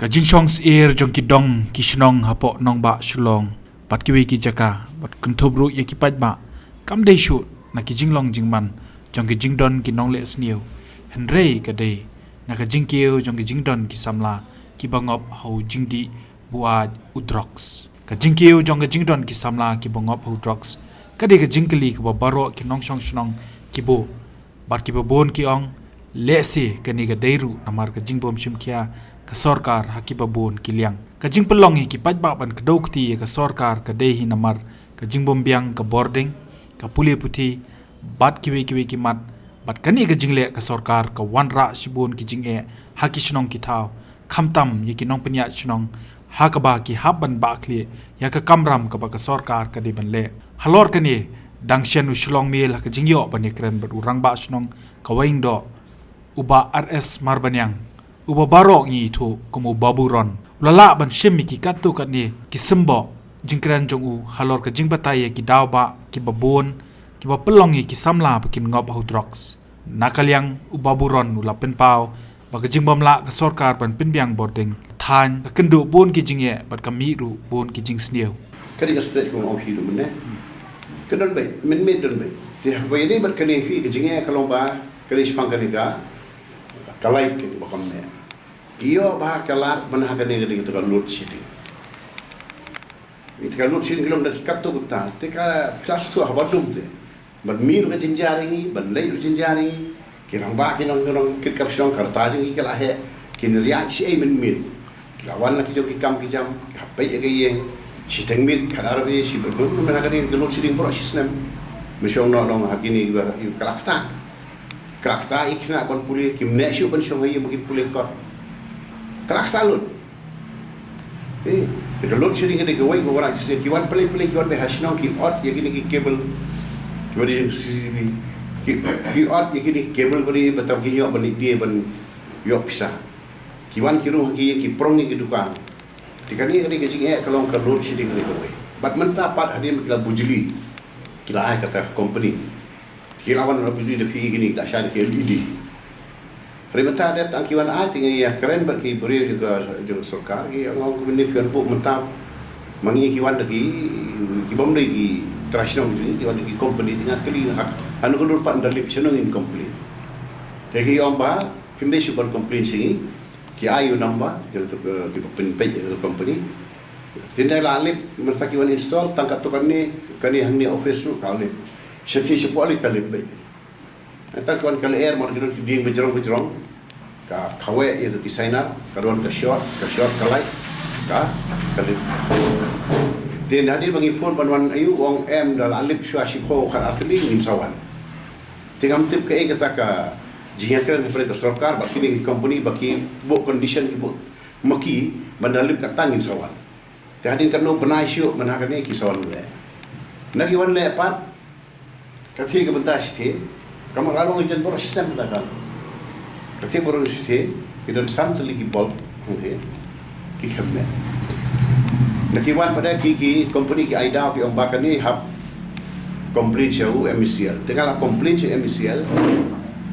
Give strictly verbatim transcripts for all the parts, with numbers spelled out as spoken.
Ka jingshong syier jong ki dong ki shnong hapoh nongbah Shillong bad kiwei ki jaka bad kynthup ruh ïa ki paidbah kam dei shuh na ki jinglong jingman jong ki jingdon ki nongleh sniew, hynrei ka dei na ka jingkiew jong ki jingdon ki samla kiba ngop ha u jingdih buaid u drugs. Ka jingkiew jong ka jingdon ki samla kiba ngop ha u drugs ka dei ka jingkylli kaba baroh ki nongshong shnong ki buh. Bad kiba bun ki ong, lehse kane ka dei ruh namar ka jingbym shim khia ka sorkar ha kiba bun ki liang. Ka jingpynlong ïa ki paidbah ban kdew kti ïa ka sorkar ka dei hi namar ka jingbym biang ka bording, ka pule puthi, bad kiwei kiwei ki mat, bad kane ka jingleh ka sorkar ka wanrah shibun ki jingeh ha ki shnong ki thaw, khamtam ïa ki nongpynïaid shnong, ha kaba ki hap ban bah khlieh ïa ka kamram kaba ka sorkar ka dei ban leh. Halor kane, dang shen u Shillong Mail ha ka jingïoh ban ïakren bad u rangbah shnong Kawaiïingdoh, u Bah R S Marbaniang, uba baroh ngi ithuh kum u Babu Ron, u la lah ban shim ïa ki katto katne ki symboh jingkren jong u halor ka jingbatai ïa ki daw bah kiba bun kiba pynlong ïa ki samla ba kin ngop ha u drugs. Na ka liang u Babu Ron u la pynpaw ba ka jingbym lah ka sorkar ban pynbiang bording, thaiñ ka kynduh bun ki jingeh bad ka mih ruh bun ki jingsniew. Ka dei ka state kong ong hi du mynne. Ka don beit, mynmiet don beit. Te haba ïadei bad kane phi ka jingeh ka long ba ka dei shaphang kane ka, ka light kane ba kam meh. Ïoh ba ka lad ban ha kane ka dei ka load shedding. Ïa ka load shedding ka long da ki katto katne. Te ka class two haba dum te. Ban mih ruh ka jynjar ïa ngi, ban leit ruh jynjar ïa ngi. Ki rangbah ki nong, ki nongkit kam shnong ka rta jong ngi ka la heh. Kin ïaid shaei mynmiet. Ki la wan na ki jong ki kam ki jam, ki hap peit ïa ka ïing. Shiteng miet, khadar baje, shi bynta mynta ka dei ka load shedding baroh shi snem. Mynshuwa noh noh ha kine kiba, kiba ka la kata. Ka la kata ïa ki khynnah ban pule, kim neh shuh ban shong ha ïing ba kin pule kot. Ka la kata lut. Eh, te ka load shedding ka dei kawei ka wanrah jingsniew, ki wan pynleit pynleit, ki wan beit ha shnong, ki ot ïa kine ki cable. Kiba dei jong C C T V. Ki, ki ot ïa kine ki cable ba dei ba tam ki ïoh ban leit die ban ïoh pisa. Ki wan ki rung ha ki ïing, ki prong ïa ki dukan. Te kane ka dei ka jingeh ka long ka load shedding ka dei kawei. Bad mynta pat hadien ba ki la bujli, ki la ai kata ka company. Ki la wan la bujli da phi kine, ki la shah da ki L E D. Hynrei mynta da tang ki wan ai, te ngi ïakren bad ki briew jong ka, jong ka sorkar, ki ong, ong kumne phi wan buh mynta. Ma ngi ki wan da ki, ki bym dei ki trai shnong jong ngi, ki wan da ki company, te nga kylli ha, hano ka dur pat ynda lip shano ngin complain. Te ki ong ba phim dei shuh ban complain sha ngi. Ki ai u number jong tu, eh, kiba pynpeit jong ka company. Te ynda la lip, mynta ki wan install, tang katto katne, kane hangne office ruh ka lip. Shatei shapoh lip ka lip beit. Tang ki wan ka lyer, mar ki don ki dieng bajrong bajrong. Ka khaweh ïa ki sainar, ka don ka short, ka short ka light, ka, ka lip. Te ynda hadien ba ngi phone ban wan ïa u, u ong em, da la lip shuwa shiphew khatar tylli ngin sa wan. Te ngam tip kaei kata ka jingïakren hapdeng ka sorkar bad kine ki company ba ki buh condition, ki buh ma ki, ban da lip katta ngin sa wan. Te hadien katno bnai shuh mynta kane ki sa wan leh. Na ki wan leh pat, ka thiah ka bynta shatei, ka mut la long jan baroh snem bynta ka. Ka thiah baroh shatei, ki don san tylli ki bulb, hangtei, ki khem meh. Na ki wan pat ki, ki company ki ai daw, ki ong ba kane hap complain sha u M E C L. Te nga la complain sha u M E C L,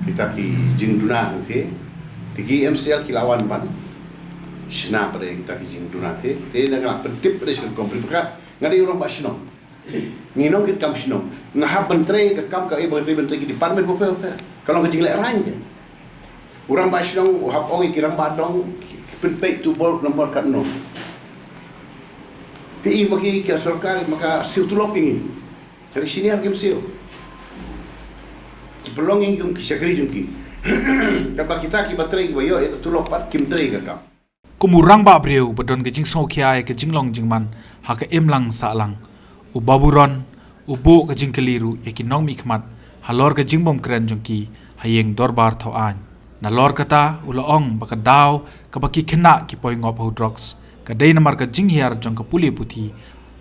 kita ki jingduna hangtei. Te ki M C L ki la wan ban shna pat kita ki jingduna te. Te nga la pyntip pat sha ka company, ba nga dei u rangbah shnong. Ngi nongkit kam shnong. Nga hap ban trei ka kam kaei ba nga dei ban trei, ki department bapher bapher. Ka long ka jinglehraiñ te. U rangbah shnong u hap ong ïa ki rangbah dong, ki, ki pynpeit tu bulb number katno. Phi i ma ki, ka sorkar ma ka siew tulop ïa ngi. Hynrei senior kim siew. Ki pynlong ïa ngi kum ki shakri jong ki. Katba kita kiba trei, kiba ïoh ïa ka tulop pat kim trei ka kam. Kum u rangbah briew ba don ka jingsngewkhia ïa ka jinglong jingman ha ka imlang sahlang, u Babu Ron u buh ka jingkylli ruh ïa ki nongmihkhmat halor ka jingbymkren jong ki ha ïing dorbar thaw aiñ. Nalor kata u la ong ba ka daw kaba ki khynnah ki poi ngop ha u drugs ka dei namar ka jinghiar jong ka pule puthi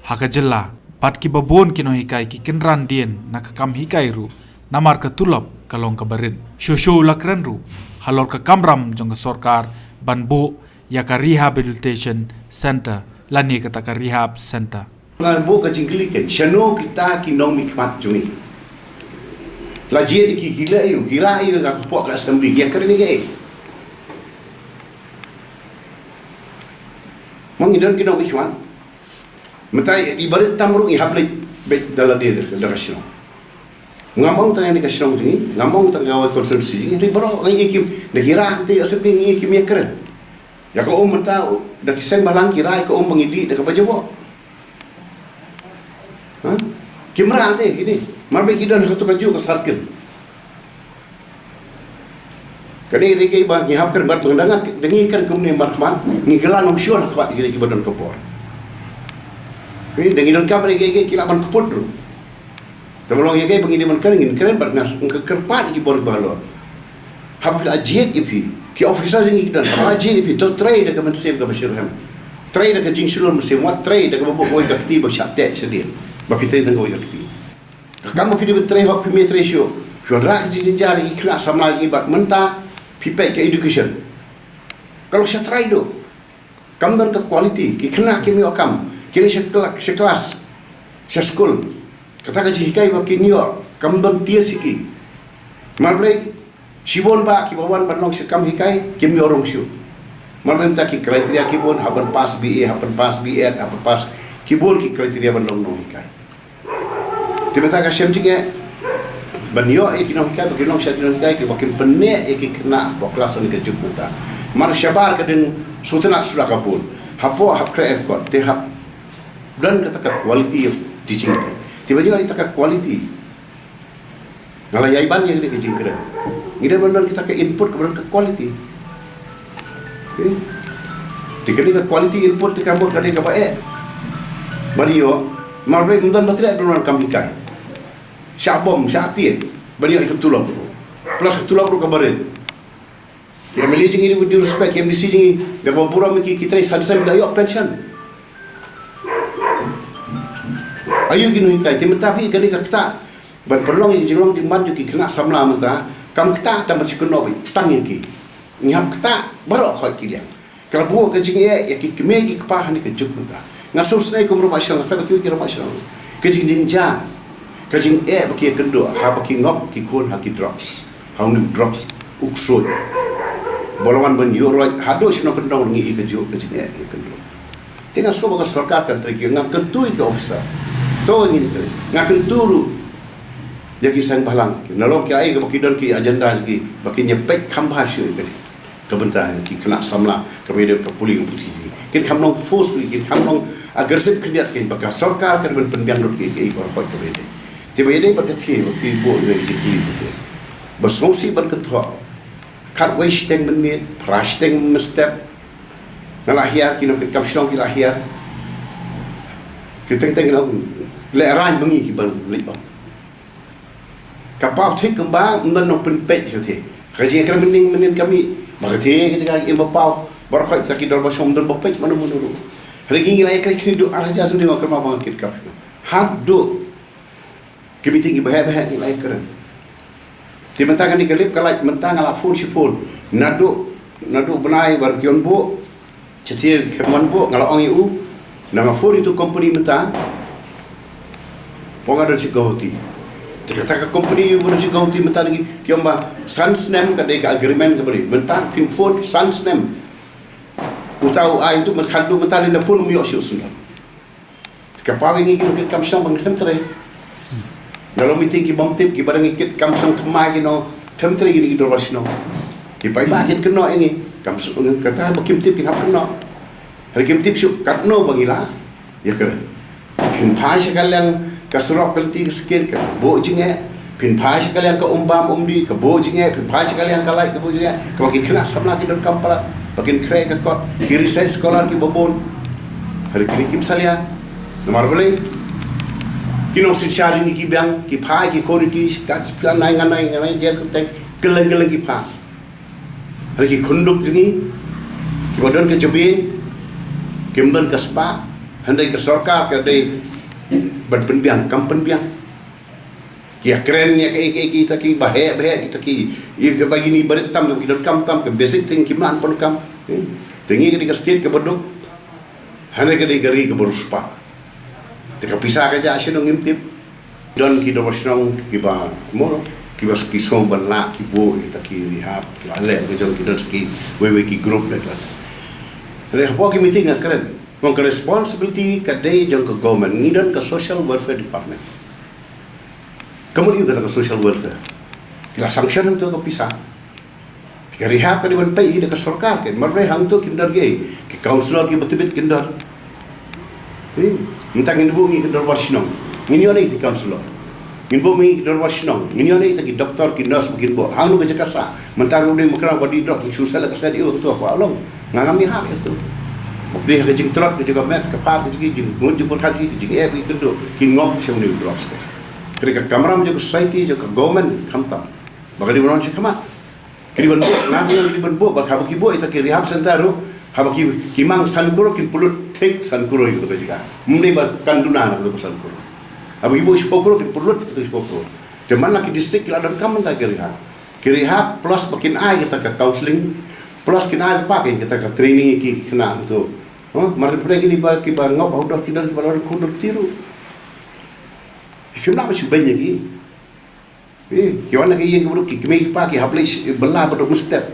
ha ka jylla, bad kiba bun ki nonghikai ki kynran dien na ka kam hikai ruh namar ka tulop ka long kaba rit. Shuh shuh u la kren ruh halor ka kamram jong ka sorkar ban buh ïa ka rehabilitation center lane kata ka rehab center. Nga buh ka jingkylli kein, shano kita ki nongmihkhmat jong ngi? La jied ïa ki, ki leh aïu, ki rah aïu ha ka pok ka assembly, ki ïakren ïa kaei? Ngi don ki nongmihkhmat. Mynta i barit tam ruh ngi hap leit beit da lade da ka shnong. Ngam ong tang ïa ka shnong jong ngi, ngam ong tang ïa ka constituency jong ngi, hynrei baroh ngi ïa kim, da ki rah te ïa sep ngi ïa kim ïa kren. Ïa ka um mynta da ki seng bhalang ki rah ïa ka um ba ngi dih da kaba jaboh. Ha? Kim rah te kine. Mar ba ki don ha kato kajuh ka circle. Kane dei kaei ba ngi hap kren bad tang da nga da ngi kren kumne markhmat ngi kylla nongshun ha khmat ïa kiba don ka bor. Ngi da ngi donkam ïa kiei kiei ki lah ban kput ruh. Te ba long ïa kiei ba ngi dei ban kren ngin kren bad nga kyrpad ïa ki bor ba halor. Haba phi la jied ïa phi ki officer jong ngi ki don haba la jied ïa phi to trei da ka mynsiem kaba shitrhem. Trei da ka jingshlur mynsiem wat trei da kaba buh kawei ka kti ba shah teh shadien ba phi trei tang kawei ka kti. Ka kam ba phi dei ban trei hok phi mih trei shuh. Phi wanrah ka jingjynjar ïa ki khynnah samla jong ngi bad mynta phi peit ka education. Ka long sha trai duh. Kam don ka quality ki khynnah kim ïoh kam ki leit sha kla- sha klas sha skul. Kata ka jinghikai ba kin ïoh kam don tiar sha ki. Mar balei shibun ba kiba wan ban long sha kam hikai kim ïoh rung shuh. Mar balei mynta ki criteria ki bun hap ban pass B A hap ban pass B Ed hap ban pass ki bun ki criteria ban long nonghikai. Te mynta ka shem jingeh ban ïoh ïa ki nonghikai ba ki long sha ki nonghikai kiba kin pynneh ïa ki khynnah ba klas ha kane ka juk mynta. Mar shabar ka dang sngewtynnat suda ka bun. Hapoh hap khreh kot te hap don kata ka quality of teaching te. Te ban ïoh ïa kata ka quality. Nga la ïai ban ïa kane ka jingkren. Ngi dei ban don kita ka input kaba don ka quality. Te kane ka quality input te ka mut ka dei kaba eh. Ban ïoh mar balei ym don ba treh ban wan kam hikai. Shah bom shah tied ban ïoh ïa ka tulop ruh. Plus ka tulop ruh kaba rit. Ki M L A jong ngi with due respect, ki M D C jong ngi da kaba burom ki ki trei san snem da ïoh pension. Aïu ki nonghikai te mynta phi kane ka ktah ban pynlong ïa ka jinglong jingman jong ki khynnah samla mynta kam ktah tang ban shu kynnoh beit tang ïa ki. Ngi hap ktah baroh khoit ki liang. Ka la buh ka jingeh ïa ki kmie ki kpa ha kane ka juk mynta. Nga sngewsynei kum rangbah shnong, nga tharai ba kiwei ki rangbah shnong. Ka jingjynjar ka jingeh ba ki ïakynduh haba ki ngop ki khun ha ki drugs. Ha une u drugs u ksuid ba la wan ban ïuh roit haduh sha nongkyndong ngi ïa kajuh ka jingeh ïakynduh. Te nga sngewbha ka sorkar kan trei ki, nga kyntu ïa ki officer. To ngin trei. Nga kyntu ruh ïa ki seng bhalang. Na long ki ai kaba ki don ki agenda ki ba kin ïa peit kham bha shuh ïa ka bynta ki khynnah samla kaba ïadei ka pule ka puthi. Kin kham long force kin kham long aggressive khyndiat kin ba ka sorkar kan ban pynbiang lut ki ki baroh kaba ïadei. Te ba ïadei bad ka thie ba ki buh ïa ki jingkylli ba sngewsih ban kynthoh. Khatwei shiteng mynmiet, phra shiteng mynstep. Nga la hiar ki nongkitkam shnong ki la hiar. Ki teng teng ki nong lehrain ba ngi ki ban leit bam. Ka paw thik kumba ym don nongpynpeit shuh te. Ka jingkren mynnin mynnin ka mih ba ka te ka jaka im ba paw. Baroh khoit kita ki dorbar shnong ym don ba peit mano mano ruh. Hynrei ngi la ïakren kine duh ar hajar shuh, nga kyrpad ba nga kitkam. Haduh ki meeting kiba heh ba heh ngi la ïakren. Te mynta kane ka lip ka lait mynta nga la phone shi phone. Naduh naduh bnai ba ki wan buh. Shatei khlem wan buh nga la ong ïa u. Nga phone ïa utu u company mynta. Ong nga don shi Guwahati. Te kata ka company u ba don shi Guwahati mynta lagi ki ong ba san snem ka dei ka agreement kaba dei. Mynta phin phone san snem. Uta u ai tu mynta khadduh mynta lei na phone um ïoh shuh snem. Ka paw ïa ngi ki nongkitkam shnong ba ngi khlem trei. Na long meeting ki bym tip kiba dang kitkam shnong thymmai ki nong khlem trei kine ki dorbar shnong. Ki paidbah kin kynnoh ïa ngi kam shu kata ba kim tip kin hap kynnoh. Hynrei kim tip shuh katno ba ngi la ïakren. Phin phai sha ka liang ka surok ka lynti ka skin ka buh jingeh. Phin phai sha ka liang ka um bam um dih ka buh jingeh, phin phai sha ka liang ka lait ka buh jingeh, kaba ki khynnah samla ki donkam palat ba kin khreh ka kot, ki research scholar kiba bun. Hynrei kine kim salia. Namar balei? Ki nongsynshar ïa ngi ki biang, ki phai ki khun ki ka ki plan nai ngan nai ngan nai jer kyrteng kylleng kylleng ki phai. Hynrei ki khun duk jong ngi kiba don ka jabieng kim don ka spah, hynrei ka sorkar ka dei ban pynbiang, kam pynbiang. Ki ïakren ïa kaei kaei kita ki ba heh ba heh kita ki. Ïa kaba ïa ngi barit tam ki donkam tam ka basic thing kim lah ban kam. Te ngi ka dei ka state kaba duk. Hynrei ka dei ka ri kaba riewspah. Te ka pisa ka jia shano ngim tip. Don ki dorbar shnong kiba mo kiba ki sngew ban lah ki buh kita ki rehab ki la leh ka jong ki don ki wei wei ki group leh. Hynrei hapoh ki meeting nga kren. Ka responsibility ka dei jong ka government, ngi don ka social welfare department. Ka mut ïa kata ka social welfare, la sanction hangto ka pisa. Ka rehab ka dei ban pei da ka sorkar, ka marwei hangto kim don ki, ki councillor kiba tbit kin don. Mynta ngin buh ngi ki dorbar shnong, ngin ïoh ne ki councillor? Ngin buh ngi ki dorbar shnong, ngin ïoh ne kita ki doktor, ki nurse ba kin buh? Hangno ka jaka sah? Mynta ruh dei makra ba dei drok shu sel ka sah dei u tu apa along. Nga ngam ïahap ïa tu. Ba pli ha ka jingtlot ka jaka met ka pat ka jingmut jingpyrkhat ki jingeh ki kynduh ki ngop sha une u drok sha. Ka dei ka kamram jong ka society jong ka government khamtam. Ba ka dei ban wan sha khmat. Ki dei ban buh, nga nga dei ban buh, ba haba ki buh ita ki rehab center ruh, haba ki ki mang san klur kin pynlut thik san klur ïa ka jaka. Ym dei ba kan duna na ka san klur. Haba ki buh shiphew klur kin pynlut ita shiphew klur. Te man la ki district ki la donkam mynta ki rehab. Ki rehab plus ba kin ai kita ka counselling, plus kin ai pa kin kita ka training ki khynnah tu. Mar pynai kini ba ki ba ngop ha u dor ki dor ki ba la don khun dor tiru. Ki khynnah ba shu beiñ ïa ki. Eh, ki wan na ka ïing ka briew ki kmie ki kpa ki hap leit bylla ba duk mynstep.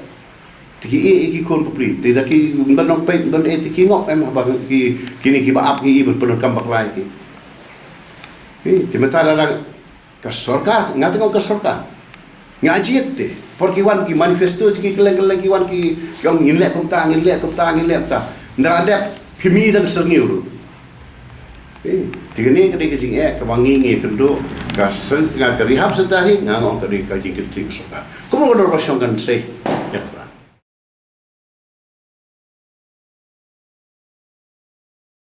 Te ki ïeh ïa ki khun bapli. Te da ki ban nongpeit ban eh te ki ngop em haba ki kine kiba ap ki ïeh ban pyndonkam bakla ïa ki. Eh, te mynta lada ka sorkar, nga tnga ka sorkar. Nga jied te. Por ki wan ki manifesto ki kylleng kylleng ki wan ki ong ngin leh kumta, ngin leh kumta, ngin leh kumta. Nda la dep phi mih da ka syrngiew ruh. Eh, te kane ka dei ka jingeh kaba ngi ngi kynduh ka seng ka rehab center hi, nga ngong ka dei ka jingkynting ka sorkar. Kumno ka dorbar shong kan sei.